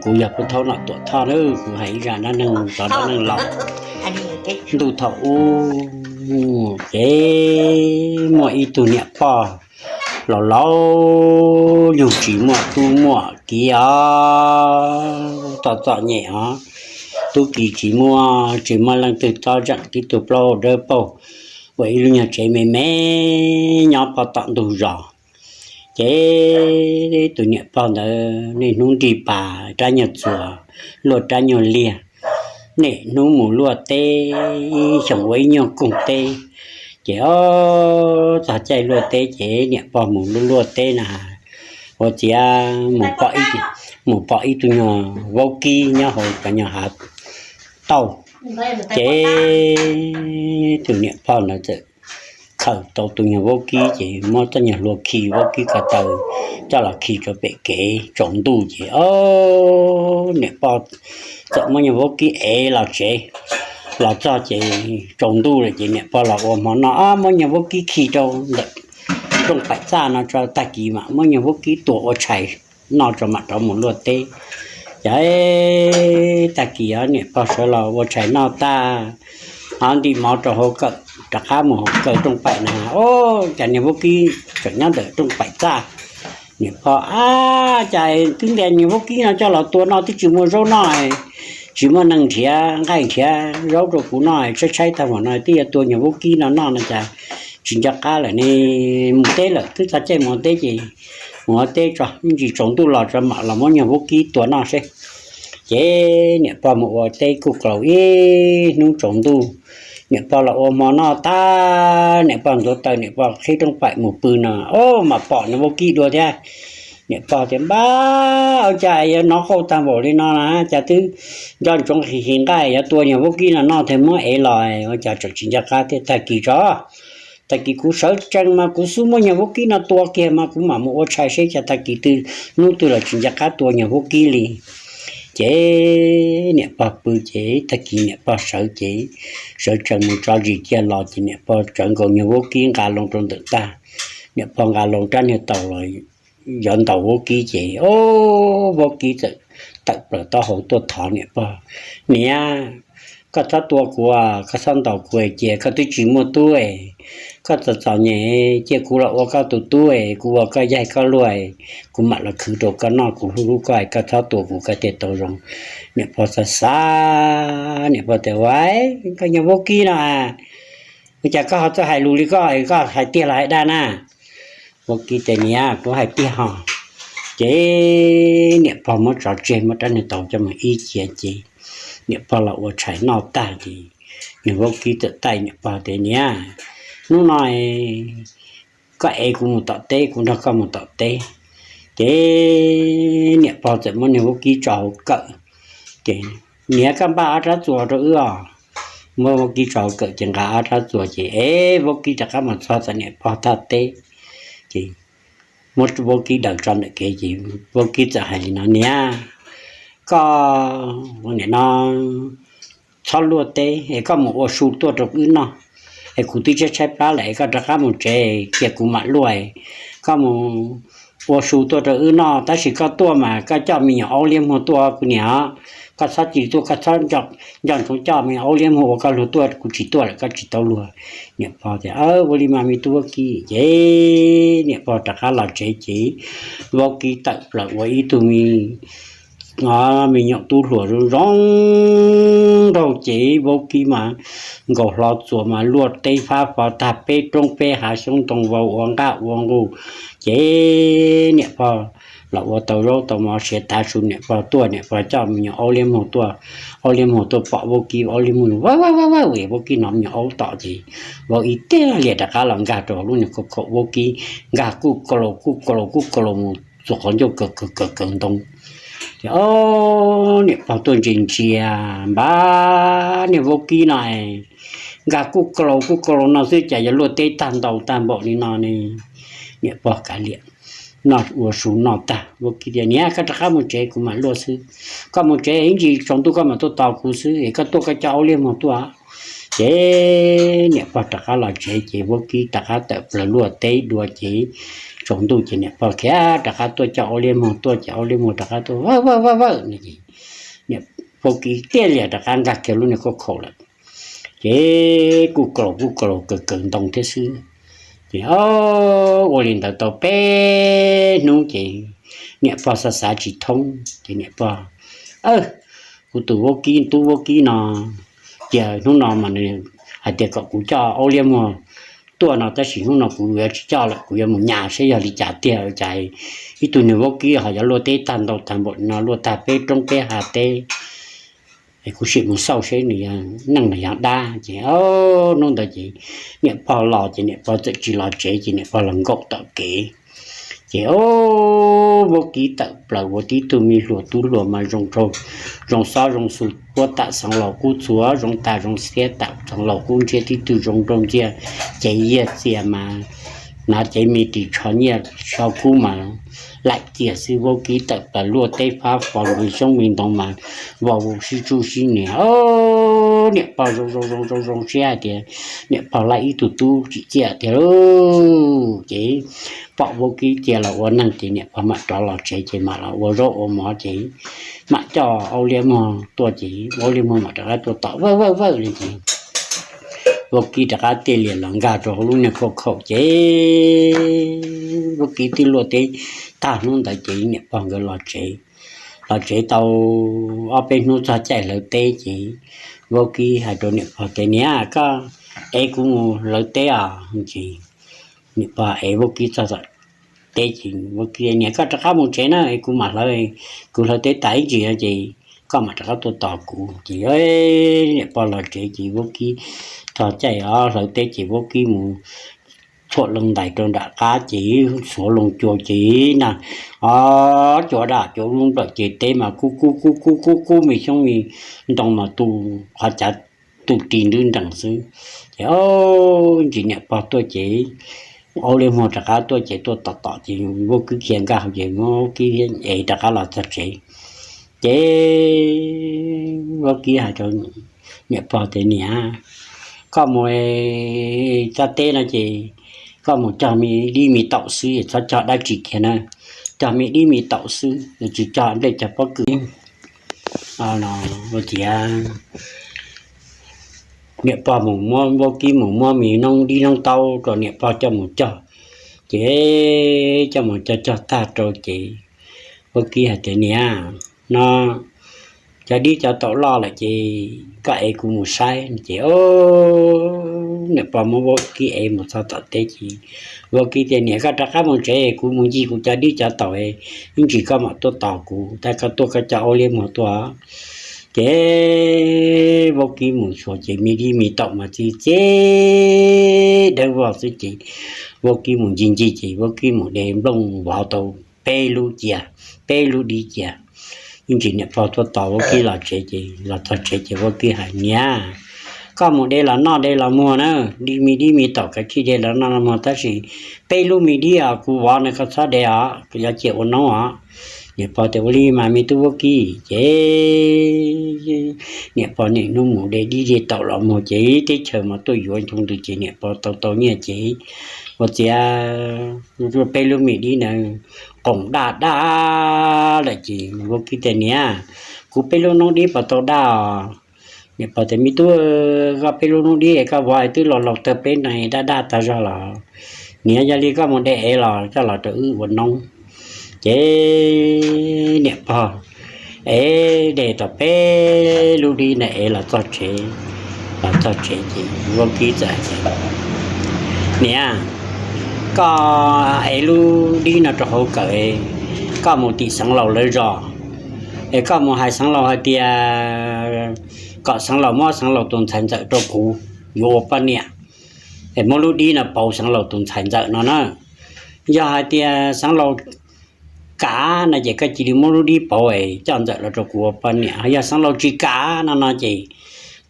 Kuv yog Pub Thaub Nom Tuam Thoj na, kuv hais ib zaj dab neeg rov dab neeg los. Ntuj thaum ub ces muaj ib tug niam pog laus laus, yug tsis muaj tub muaj kiv os, txom txom nyem os, tub kiv tsis muaj, tsis muaj leej twg txhob zeem tib tug plaub dawb paug, ua ib lub nyuag tsev me me nyob pog tom ntug zos. Ces tus niam pog ntawd niaj hnub nrig pas rab nyuag txuas, luaj rab nyuag liag, niaj hnub mus luaj teb, ib xyoos ua ib nyuag koog teb. Ces ob txog caij luaj teb ces niam pog mus luaj teb na, ua ciav mus pom ib tug nyuag vaub kib nyob hauv cov nyuag hav tauj. Ces tus niam pog ntawd txawm khaws tau tus nyuag vaub kib ces muab txoj nyuag hlua khi vaub kib ko taw coj los khi rau pem kev tsaus ntuj ces niam pog txawm muab nyuag vaub kib ev los tsev. Los txog ces tsaus ntuj lawm ces niam pog los ua hmo noj, muab nyuag vaub kib khi rau ntawm rooj paim txaj no tso, tag kis mam muab nyuag vaub kib tua ua tshais noj tso mam rov mus luaj teb. Ces tag kis niam pog sawv los ua tshais noj tag, ntim mov rau hauv kawm rov qab mus hauv kaw rooj paim na, o, cas niag vaub kib tseem nyob ntawm rooj paim txaj. Niam pog, a, cas twb ntias niag vaub kib no coj los tua noj twb tsis muaj zaub noj, tsis muaj neeg nrhiav nqaij nrhiav zaub rau kuv noj, tshaib tshaib tag mam no twb yuav tua niag vaub kib no noj no cas tsis nco qab lawm ne. Mus teb lawm, twb txog caij mus ua teb ces mus ua teb tso, ib ntsis tsaus ntuj los tso mam los muab niag vaub kib tua noj seb. Ces niam pog mus ua teb kuj kaus ib hnub tsaus ntuj, niam pog los ua hmo noj tag, niam pog ntxuav taws niam pog qhib rooj paim mus pw no, o, mam pom niag vaub kib dua thiab. Niam pog tias, npab, ua cas yuav hnov qauj tag npaum li no na, cas twb nco ntsoov hi hi nqaij yuav tua niag vaub kib no noj thiab muab ev los, ua cas tseem tsis nco qab thiab. Tag kis tso, tag kis kuv sawv tsees mas kuv xub muab niag vaub kib no tua kiag mas kuv mam mus ua tshais seb cas tag kis twg hnub twg los tsis nco qab tua niag vaub kib li. Ces niam pog pw ces tag kis niam pog sawv ces sawv tsees mus tso zis cia los ces niam pog tsawv nkaus niag vaub kib nqa loo rau ntawm tag. Niam pog nqa loo rab niag taus los yuav ntaus vaub kib ces, o, vaub kib txawm tawm plaws taub hau tuaj thov niam pog, niam, koj txhob tua kuv, koj txhob ntaus kuv cia, koj twb tsis muaj tub, koj txom txom nyem cia kuv los ua koj tus tub, kuv ua koj yaig koj luag, kuv mam los khwv rau koj noj, kuv hlub hlub koj, koj txhob tua kuv koj thiaj tau zoo. Niam pog xav xav, niam pog tias, ua, koj niag vaub kib no, ua cas koj ho txawj hais lus li koj, koj hais tiag los hais dag na? Vaub kib tias, niam, kuv hais tiag ho. Ces niam pog muab tso tseg, muab rab niag taus coj mus ib cia ces niam pog los ua tshais noj tag ces niag vaub kib txawm taij niam pog tias, niam, hnub no koj ev kuv mus tom teb, kuv nrog koj mus tom teb. Ces niam pog txawm muab niag vaub kib tso hauv kawm ces, niam, koj npaj ob rab txuas rau wb os. Muab vaub kib tso hauv kawm ces nqa ob rab txuas ces, e, vaub kib rov qab mus txog tom niam pog thaj teb ces muab vaub kib daws tso ntawm kev ces vaub kib txawm hais li no, niam, koj nim no txhob luaj teb es koj mus ua su tuaj rau wb noj, es kuv twb tshaib tshaib plab lawm es koj rov qab mus tsev cia kuv mam luaj, koj mus ua su tuaj rau wb noj, tab sis koj tuaj mas koj coj me nyuam aub liab muag tuaj kuv niam, koj txhob cia li tuaj, koj txhob nco ntsoov coj me nyuam aub liab muag ua koj luag tuaj, kuv tsis tuaj lawm koj tsis tau luag. Niam pog tias, ua li mas me tub vaub kib. Ces niam pog rov qab los tsev ces vaub kib tawm plaws ua ib tug me me nyuam tub hluas zoo zoo nraug ces vaub kib mas nkaus hlo txuas mas luaj teb fab fo tag peb roob peb hav xyoob ntoo vau ua nqaj ua nqug. Ces niam pog los ua tau zaub tau mov siav tav su niam pog tuaj, niam pog coj me nyuam aub liab muag tuaj, aub liab muag tuaj pom vaub kib, aub liab muag vaj vaj vaj vaj, vaub kib hnov me nyuam aub tom ces vaub kib tiag lias rov qab los nkag rau lub niag khaum, vaub kib nkag kuj ka laus kuj ka laus kuj ka laus mus txog qhov ncauj kawg kawg kawg ntoo. Ces niam pog tuaj ntsia ntsia, npab, niag vaub kib no nkag kuj ka laus kuj ka laus no xwb cas yuav luaj teb tag ntau tag npaum li no ne. Niam pog kav liam, noj ua su noj tag vaub kib tias, niam, koj rov qab mus tsev kuv mam luaj xwb. Koj mus tsev ib ntsis tsaus ntuj koj mam tuaj tos kuv xwb es koj tuaj koj coj aub liab muag tuaj. Ces niam pog rov qab los tsev ces vaub kib rov qab tawm plaws luaj teb dua ces tsaus ntuj ces niam pog khiav rov qab tuaj coj aub liab muag tuaj ces aub liab muag rov qab tuaj vawj vawj vawj vawj no ces vaub kib tiaj lias rov qab nkag kiag lub niag khauj khaum lawm. Ces kuj kaus kuj kaus kawm kawm ntoo thiab xwb. Ces ua li ntawd tau peb hnub ces niam pog xav xav tsis thoob ces niam pog, kuv tus vaub kib tub vaub kib no, cia hnub no mas nws hais tias kom kuv coj aub liab muag tuaj no tab sis hnub no kuv yuav tsis coj lawm, kuv yuav mus nyas saib yog li cas tiag cas. Ib tug niag vaub kib ho yuav luaj teb tag ntau tag npaum no, luaj tag peb roob peb hav teb. Kuv sim mus xauj seb nws neej los yog dab. Ces hnub ntawd ces niam pog los ces niam pog txawm tsis los tsev ces niam pog los nkaum tom kev. Ces vaub kib tawm plaws ua tib tug me hluas tub hluas mas zoo, zoo xob zoo xu, puab tam xeev laus kub txhua, zoo tag zoo xiab tam xeev laus kub ntsiab, tib tug zoo nraug ntxiag, cev yiag txias mas hnav cev me ris tsho nyiaj tsho kub mas laim txias xwb. Vaub kib tawm plaws luaj teb fab fo, me xyoob me ntoo mas vau sib tsuj sib nias. Niam pog zoo zoo zoo zoo zoo siab hais tias niam pog laij ib tug tub tsim txiaj tiag lauj. Ces pom vaub kib cia los ua neeg ces niam pog mam rov los tsev ces mam los ua zaub ua mov ces mam coj aub liab muag tuaj ces aub liab muag mam rov qab tuaj tom vawj vawj vawj li ces vaub kib rov qab tiaj lias los nkag rau hauv lub niag khauj khaum ces vaub kib twb luaj teb tag hnub ntawd ces niam pog nkawd los tsev. Los tsev tau ob peb hnub txog caij hlawv teb ces vaub kib hais rau niam pog tias, Niam, koj ev kuv mus hlawv teb os. Ces niam pog ev vaub kib txog tom teb ces vaub kib, Niam, koj rov qab mus tsev na, kuv mam hlawv, kuv hlawv teb tas ib ntsis no ces koj mam rov qab tuaj tos kuv. Ces niam pog los tsev ces vaub kib txog caij hlawv teb ces vaub kib mus txhuam loo ntais rau nram qab ces xuav loo cua ces na, o, cua daj cua dub nplawm ces teb mas kub kub kub kub kub kub me xyoob me ntoo mas tu qhov cav tu ris nrwb nrees xwb. Ces ntsis niam pog tuaj ces aub liab muag rov qab tuaj ces tuaj tom tom ces vaub kib khiav nkaj hauv ces vaub kib ev rov qab los txog tsev. Ces vaub kib hais rau niam pog tias, Niam, koj mus txog teb no ces koj mus cog me dib me taum xwb, txhob cog dab tsi kiag na, cog me dib me taum xwb, tsis cog nplej cog pob kws. Ua ciav niam pog mus muab, vaub kib mus muab me noob dib noob taub rau niam pog coj mus cog. Ces coj mus cog cog tag rau ces vaub kib hais tias, Niam, no cov dib cov taum loj lawm ces koj ev kuv mus saib. Ces niam pog muab vaub kib ev mus txog tom teb ces vaub kib tias, Niam, koj rov qab mus tsev, kuv mus ncig kuv cov dib cov taum, ib ntsis koj mam tuaj tos kuv, tab koj tuaj koj coj aub liab muag tuaj. Ces vaub kib mus xyuas ces me dib me taum mas txi txi dawb vog xwb ces vaub kib mus ncig ncig ces vaub kib mus de nplooj vov tau peb lub cia, peb lub dib cia. Ib ntsis niam pog tuaj tos vaub kib los tsev ces los txog tsev ces vaub kib hais, Niam, koj mus de los noj de los muag na, dib me dib me taum kav tsij de los noj los muag tab sis peb lub me dib os kuv vov no koj txhob de os, yuav cia ua noob os. Niam pog tias, Ua li mas me tub vaub kib. Ces niam pog niaj hnub mus de dib de taum los muag ces teb chaws mas tuaj yuav ntu ntws ces niam pog tau tau nyiaj ces ua ciav peb lub me dib na qoom daj daj lawm ces vaub kib tias, Niam, kuv peb lub noob dib puas tau daj os? Niam pog tias, Me tub, koj peb lub noob dib koj vov twb laus laus tawg peb nees daj daj tag zog los, niam, yog li koj mus de ev los coj los rau wb ua noob. Ces niam pog ev de tau peb lub dib na ev los txog tsev, los txog tsev ces vaub kib txawm hais tias, Niam, koj ev lub dib no rau hauv kawm, koj mus tim xeev laus lawv zos es koj mus hais xeev laus hais tias kom xeev laus muab xeev laus tus ntxhais ntxawm rau kuv yuav ua poj niam, es muab lub dib no pauv xeev laus tus ntxhais ntxawm no na. Yog hais tias xeev laus kam no ces koj cia li muab lub dib pauv es coj ntxawm los rau kuv ua poj niam. Yog xeev laus tsis kam no no ces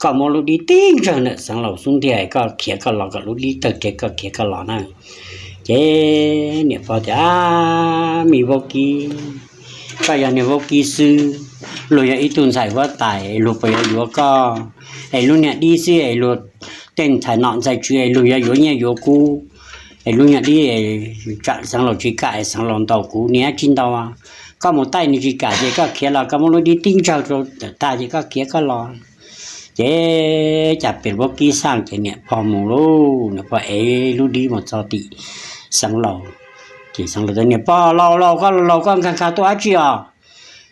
koj muab lub dib tib ntsawg ntawm xeev laus xub ntiag, koj khiav koj los, kom lub dib tawg rhe koj khiav koj los na. Ces niam pog tias, Me vaub kib, koj yog niag vaub kib xwb, luag yog ib tug ntxhais huab tais, luag puas yuav yuav koj? es lub niag dib xwb es luag tej ntxhais nom ntxhais tswv es luag yuav yuav nyiaj yuav kub, es lub niag dib tsam xeev laus tsis kam es xeev laus ntaus kuv niam tsis ntaus. Koj mus taij nws tsis kam ces koj khiav los koj muab lub dib tib ntsawg rau tawm tag ces koj khiav koj los. Ces cas pem vaub kib xaj ces niam pog mus lauj, niam pog ev lub dib mus txog tim xeev laus. Ces xeev laus tias, niam pog, laus laus koj laus koj nkag nkag tuaj dab tsi os?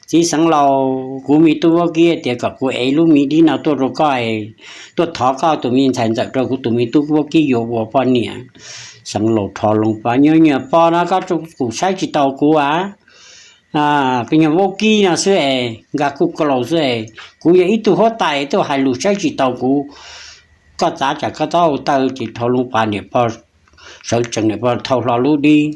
Txiv xeev laus, kuv me tub vaub kib tias kom kuv ev lub me dib no tuaj rau koj, tuaj thov koj tus me ntxhais ntxawm rau kuv tus me tub vaub kib yuav ua poj niam. Xeev laus rho loo pab, nyuag nyuag pog no koj kum saib tsis taus kuv a, koj nyuag vaub kib no xwb es nkag kuj ka laus xwb es, kuv yog ib tug huab tais tuaj hais lus saib tsis taus kuv, koj txav tsam koj txhob ua tawg. Ces rho loo pab niam pog sawv tsees, niam pog thau hlo lub dib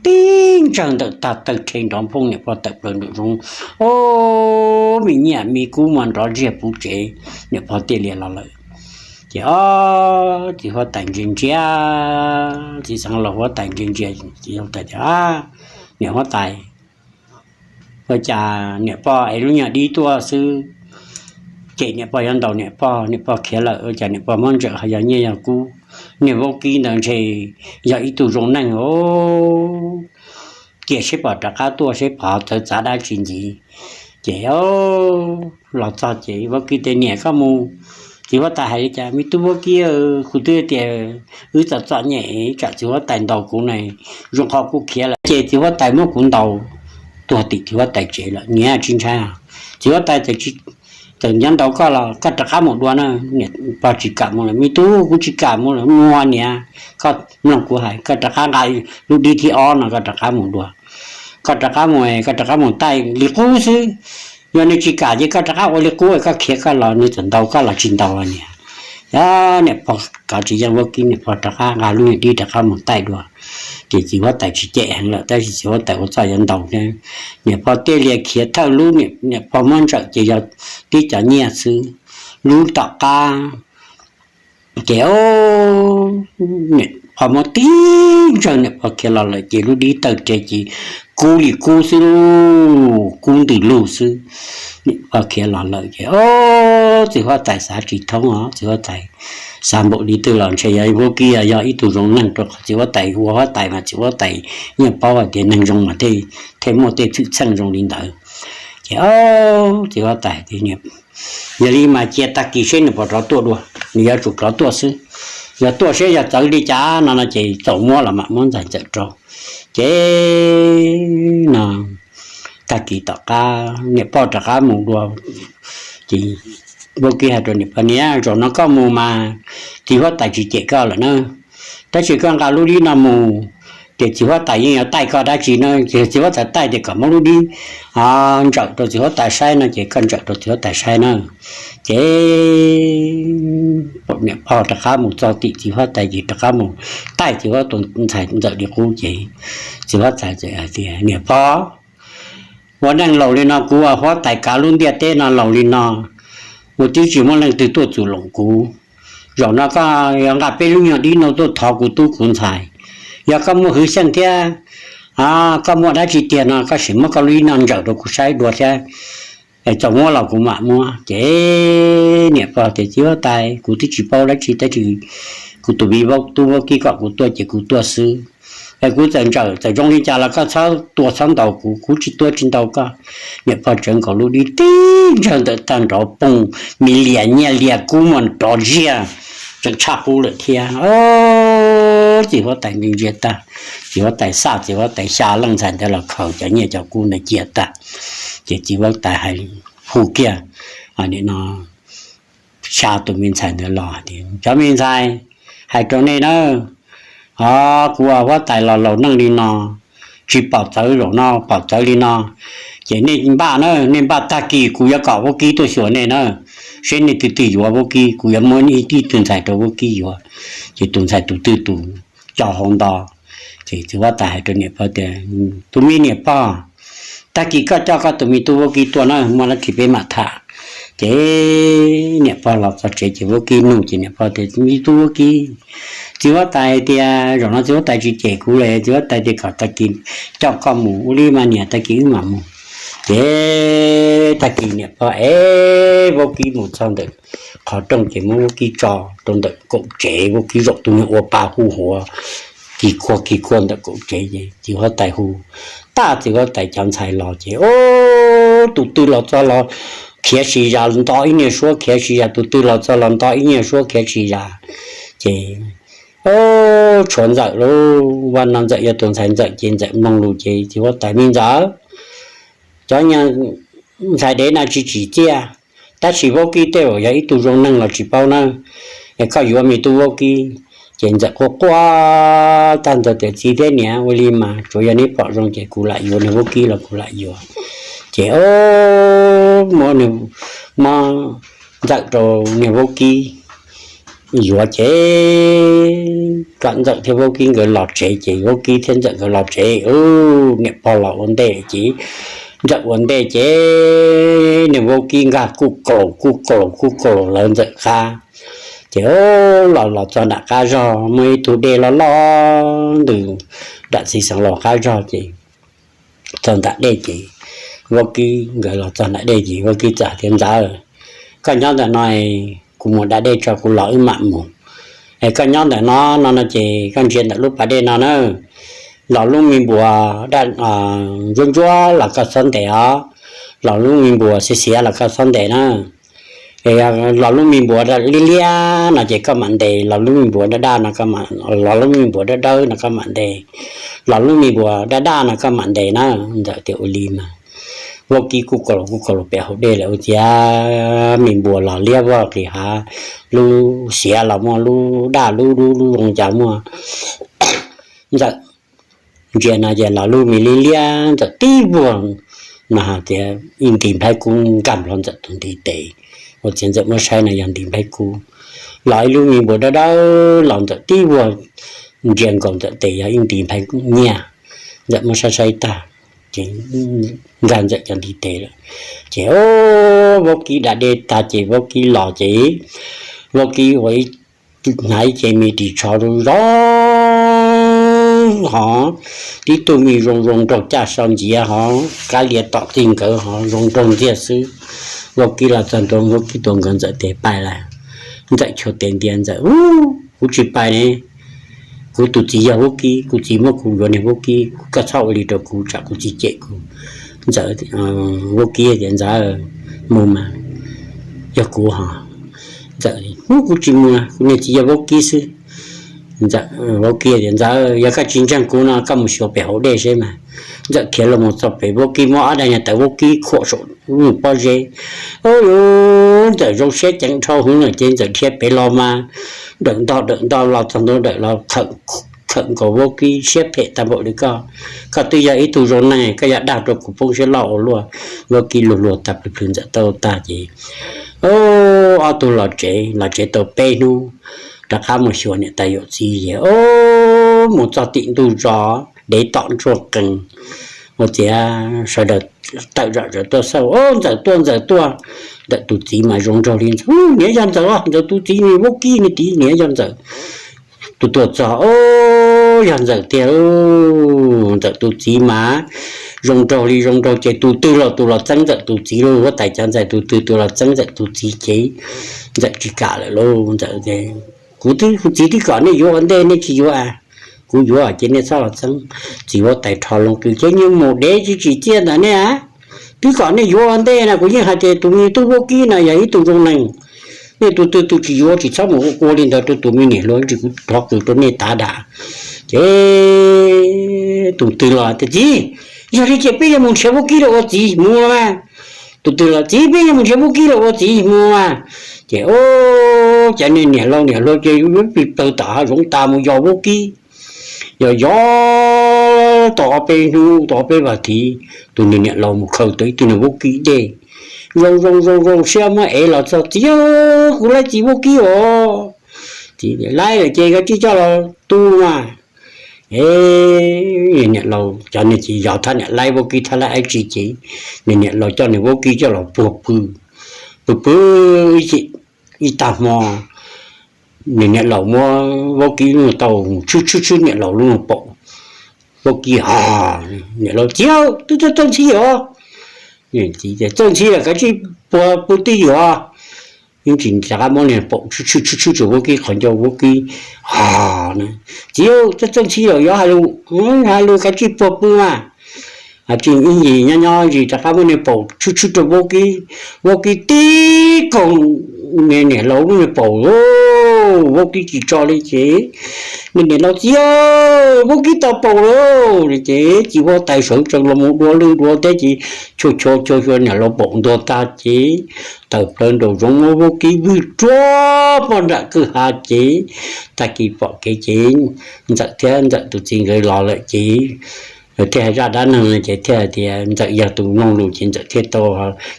tib ntsawg ntawm tag tawg rhe nrov nphooj, niam pog tawm plaws nraum zoov, o, me nyiaj me kub mas nrov ntsiag puv tsev, niam pog tiaj lias los lawm. Ces o, txiv huab tais ntsia ntsia, txiv xeev laus huab tais ntsia ntsia, txiv huab tais tias, niam huab tais, ua cas niam pog ev lub nyuag dib tuaj xwb ces niam pog yuav ntaus niam pog, niam pog khiav lawm, ua cas niam pog muab ntsawm ho yog nyiaj yog kub? Niag vaub kib ntawd ntshe yog ib tug zoo neeg os, cia seb pog rov qab tuaj seb pog txawv txav dab tsi ntxiv. Ces los txog ces vaub kib tias, niam koj mus, txiv huab tais hais li cas? Me tub vaub kib, kuv twb tias wb txom txom nyem tsam txiv huab tais ntaus kuv ne, zoo qhov kuv khiav lawm ces txiv huab tais muab kuv ntaus tuag tim txiv huab tais tsev lawm, niam tsis ntshai. Txiv huab tais txawm nyob ntaus koj los koj rov qab mus dua na. Niam pog tsis kam mus lawm, me tub, kuv tsis kam mus lawm, mus niam, koj mloog kuv hais, koj rov qab nqa lub dib thib ob no koj rov qab mus dua, koj rov qab mus, koj rov qab mus taij li qub xwb. Yog nws tsis kam ces koj rov qab ua li qub, koj khiav koj los, nws txawm ntaus koj los tsis ntaus niam. Niam pog kav tsis yeej vaub kib, niam pog rov qab nqa lub niag dib rov qab mus taij dua. Ces txiv huab tais tsis cem heev lawm, tab sis txiv huab tais ua txuj yuav ntaus thiab. Niam pog tiaj lias khiav thawj lub, niam pog muab ntsawm ces yog tib cov nyiaj xwb. Lub tom qab ces niam pog muab tib ntsawg, niam pog khiav los lawm ces lub dib tawg rhe ces kub li kub xwb, kub ntws lug xwb. Niam pog khiav los lawm ces o, txiv huab tais xav tsis thoob os, txiv huab tais xav npaum li twg los ntshe yog vaub kib yog ib tug zoo neeg, rau qhov txiv huab tais ua huab tais mas txiv huab tais yeej paub hais tias neeg zoo mas thiaj muaj tej txwm txheej zoo li ntawd. Ces o, txiv huab tais tias, yog li mas cia tag kis seb nws puas rov tuaj dua, nws yuav tsum rov tuaj xwb. Yog tuaj seb yog txawv li cas no no ces txaus muab los mam muab ntxhais ntxawm rau. Ces no tag kis tom qab niam pog rov qab mus dua, ces vaub kib hais rau niam pog, niam, zaum no koj mus mas txiv huab tais tsis cem koj lawm na, tab sis koj nqa lub dib no mus ces txiv huab tais yeej yuav taij koj dab tsi na. Ces txiv huab tais taij tias kom muab lub dib ntsawm rau txiv huab tais saib no ces koj ntsawm rau txiv huab tais saib na. Ces niam pog rov qab mus txog tim txiv huab tais ces rov qab mus taij txiv huab tais tus ntxhais ntxawm li qub ces txiv huab tais txawm hais tias, niam pog, ua neej laus li no, kuv ua huab tais kav lub ntiaj teb no laus li no, ua tib tsis muaj leej twg tuaj txuj loos kuv. Zaum no koj yuav nqa peb lub nyuag dib no tuaj thov kuv tub kuv ntxhais. Yog koj muaj hwv xyeej thiab koj muaj dab tsi tiag no koj sim muab koj lub dib no ntsawm rau kuv saib dua thiab, txaus muab los kuv mam muab. Ces niam pog tias, txiv huab tais, kuv twb tsis paub dab tsi, tab sis kuv tus viv vaub tub vaub kib kom kuv tuaj ces kuv tuaj xwb. Es kuv txawm ntsawm txawm zoo li cas los koj txhob tua txhob ntaus kuv, kuv tsis tua tsis ntaus koj. Niam pog tsawv nkaus lub dib tib ntsawg ntawm tag nrov poog, me lias nyiaj lias kub mas nrov ziag, tseem tshaj qub lawm thiab. Txiv huab tais ntsia ntsia tag, txiv huab tais xaj txiv huab tais xya leej ntxhais ntawd los khaws cov nyiaj cov kub ntawd cia tag. Ces txiv huab tais hais hu kiag no xya tus me ntxhais ntawd los tias, cov me ntxhais, hais rau nej na, o, kuv ua huab tais los laus neej li no, tsis pom txawv, zaum no pom txawv li no, ces nej npaj na, nej npaj tag kis kuv yuav kom vaub kib tuaj xyuas nej na, seb nej twg twg yuav vaub kib, kuv yuav muab ib tug ntxhais rau vaub kib yuav. Ces tus ntxhais tus twg tus co hauv nto. Ces txiv huab tais hais rau niam pog tias, tus me niam pog, tag kis koj coj koj tus me tub vaub kib tuaj na, muaj dab tsi peb mam tham. Ces niam pog los txog tsev ces vaub kib nug ces niam pog tias, me tub vaub kib, txiv huab tais tias zaum no txiv huab tais tsis cem kuv li, txiv huab tais tias kom tag kis coj koj mus, ua li mas niam, tag kis wb mam mus. Ces tag kis niam pog es vaub kib mus txog ntawm qhov rooj ces muab vaub kib tso rau ntawm kaum tsev, vaub kib zaum tus niag ua pa hu huav kis kuag kis kuag ntawm kaum tsev ces txiv huab tais hu, tag txiv huab tais cov ntxhais los ces, o, tus twg los txog los khiav si zas nto ib niag suab, khiav si zas, tus twg los txog los nto ib niag suab khiav si zas. Ces tshuav Ntxawm lauj, vaj no Ntxawm yog tus ntxhais Ntxawm ces Ntxawm mloog lus ces txiv huab tais, me Ntxawm, cov ntxhais dev na tsis tsim txiaj, tab sis vaub kib tej zaum yog ib tug zoo neeg los tsis paub na, es koj yuav me tub vaub kib. Ces Ntxawm quaj quaj tag ntawd tias, txiv thiab niam, ua li mas tsuav yog neb pom zoo ces kuv lam yuav, niag vaub kib los kuv lam yuav. Ces o, muab, muab Ntxawm rau niag vaub kib yuav ces kom Ntxawm thiab vaub kib nkawd los tsev ces vaub kib thiab Ntxawm nkawd los tsev, niam pog los ua ntej ces Ntxawm ua ntej ces niag vaub kib nkag kuj kaus kuj kaus kuj kaus lawv Ntxawm qab. Ces o, los los txog nram qab zog muaj ib tug dej loj loj ntws nram txiv xeev laus qab zog ces txog nram dej ces vaub kib nkawd los txog nram dej ces vaub kib txawm hais tias, Ntxawm, koj nyob ntawm no, kuv mus da dej tso kuv los wb mam mus. Es koj nyob ntawm no no no ces koj ntsia ntawm lub pas dej no na, los lub me npuas ntsuab ntsuab los koj txhob ntes os, los lub me npuas xiav xiav los koj txhob ntes na. Los lub me npuas liab liab no ces koj mam ntes, los lub me npuas daj daj no, los lub me npuas dawb dawb no koj mam ntes, los lub me npuas daj daj no koj mam ntes na. Ntxawm tias ua li mas. Vaub kib kuj kaus los kuj kaus los pem hauv dej lawm ua ciav me npuas los liab vog qis hav, lub xiav los muaj, lub daj lub dub lub zoo cas muaj. Ntxawm ntsia no ces los lub me liab liab, Ntxawm tib vuag no hais tias ib nti nplhaib kub nkag nplho Ntxawm tus ntiv tes. Ua ciav Ntxawm muab saib no yog nti nplhaib kub, los ib lub me npuas dawb dawb los Ntxawm tib vuag ntsia nkaus Ntxawm tes yog ib nti nplhaib nyiaj. Ntxawm muab saib saib tag ces nkag Ntxawm cov ntiv tes lawm. Ces vaub kib da dej tag ces vaub kib los ces vaub kib ua ib, hnav ib ce me ris tsho zoo zoo hov, tib tug me zoo zoo nraug caj sau nciav hov, kab lias tom txij nkawd hov zoo nraug ntxiag xwb. Vaub kib los txog ntua vaub kib tuav nkawd Ntxawm tes pais lawm. Ntxawm chua tes ntias Ntxawm, Kuv tsis pais ne, kuv tus txiv yog vaub kib, kuv txiv muab kuv yuav niag vaub kib, koj txhob ua li rau kuv tsam kuv txiv cem kuv. Ntxawm, vaub kib tias, Ntxawm, mus mas, yog kuv hos. Ntxawm, Kuv tsis mus, kuv niag txiv yog vaub kib xwb. Vaub kib tias, Ntxawm, yog koj tsis ntseeg kuv no koj mus xyuas pem hauv dej seb mas. Ntxawm khiav los mus txog pem, vaub kib muab ob daim niag tawv vaub kib khuam saum pob zeb. Ub, Ntxawm zoo siab ceev dhau hwv no ces Ntxawm dhia pem los mas dawm ntog dawm ntog los txog ntua dawm los khawm nkaus vaub kib, Siab phem tag npaum li koj, koj twb yog ib tug zoo neeg koj yuav dag rau kuv poob siab loj ua luaj. Vaub kib luag luag tag plhws plhws Ntxawm tau tag ces ob tug los tsev, los tsev tau peb hnub rov qab mus xyuas niam tais yawm txiv ces ub, mus txog tim ntug zos dev tom ntsuag qees, ua ciav sawv daws tawm zom zaws tuaj xauj, Ub, Ntxawm tuaj, Ntxawm tuaj. Ntxawm tus txiv mas zoo nraug li Ntxawm, Niam yog Ntxawm, Ntxawm tus txiv, niam vaub kib, niam txiv, niam yog Ntxawm. Tus tuaj txog, Ub, yog Ntxawm tiag. Ntxawm tus txiv mas zoo nraug li zoo nraug ces tus twg los tus los txeeb Ntxawm tus txiv lauj, huab tais cov ntxhais tus twg tus los txeeb Ntxawm tus txiv ces Ntxawm tsis kam lawm lauj. Ntxawm, Kuv, kuv txiv twb kom nej yuav ua ntej nej tsis yuav, kuv yuav ces nej txhob los txeeb. Txiv huab tais rho loo qws ces, Nyuag maum dev tsis tsim txiaj ntawm nej a, twb kom nej yuav ua ntej na, kuv yeej hais tias tus me tub vaub kib no yog ib tug zoo neeg, nej tus twg tus tsis yuav tsis txhob mus ua ua li ntawd rau tus me niam hluas, tsis kuv rho qws rau nej tav dam. Ces tus twg los tias, Txiv, yog li ces peb yuav mus nrhiav vaub kib los ua txiv mus los mas. Tus twg los, Txiv, peb yuav mus nrhiav vaub kib los ua txiv mus mas. Ces ub, cov niag niam laus niam hluas ces yuav plig plawg tom hav zoov tas mus yos vaub kib. Yog yos tau ob peb hnub tau ob peb vas thiv, tus niag niam laus mus khaws tau ib tug niag vaub kib dej, zoo zoo zoo zoo siab muab ev los txog, Txiv, kuv laib txiv vaub kib os. Txiv, Laib lawm ces koj cia coj los tu mas. Niam laus cov niag txiv yos thab niam laib vaub kib thab laib ib tsi ces niag niam laus coj niag vaub kib coj los puag pw, pw pw ib tag hmo, niag niam laus muab vaub kib lub tau tshwb tshwb tshwb niam laus lub paum. Vaub kib, Niam laus, txiv, twb txawj txawj ntxhi os. Txiv tias, Txawj ntxhi lawm, kav tsij puag pw twj ywm os. Yeej tsis rov qab muab niag paum tshwb tshwb tshwb tshwb rau vaub kib qhov ncauj, vaub kib ho, Txiv, txawj ntxhi lawm yuav hais lus, hais lus kav tsij puag pw mas. Tsis ib ntsis nyob nyob ntsis rov qab muab niag paum tshwb tshwb rau vaub kib, vaub kib tib kaug niam laus lub niag paum, vaub kib tsis tso li ces, Niam laus txiv, vaub kib tau paum lawm. Ces txiv huab tais sawv tsees los mus dua lwj dua teb ces chua chua chua chua niam laus paum ntuag tag ces tawm plaws nraum zoov muab vaub kib vwg rua pog nram kwj ha ces tag kis pom kev ces Ntxawm thiab Ntxawm tus txiv nkawd los lawm ces thiaj hais zaj dab neeg no ces thiaj hais tias Ntxawm yog tus mloog lus ces Ntxawm thiaj tau,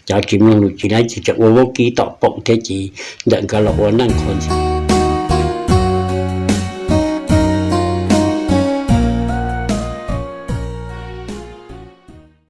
cov tsis mloog lus ces lawv ces tseem ua vaub kib tom paum thiab ces Ntxawm nkawd los ua neej qhuas ntxhias.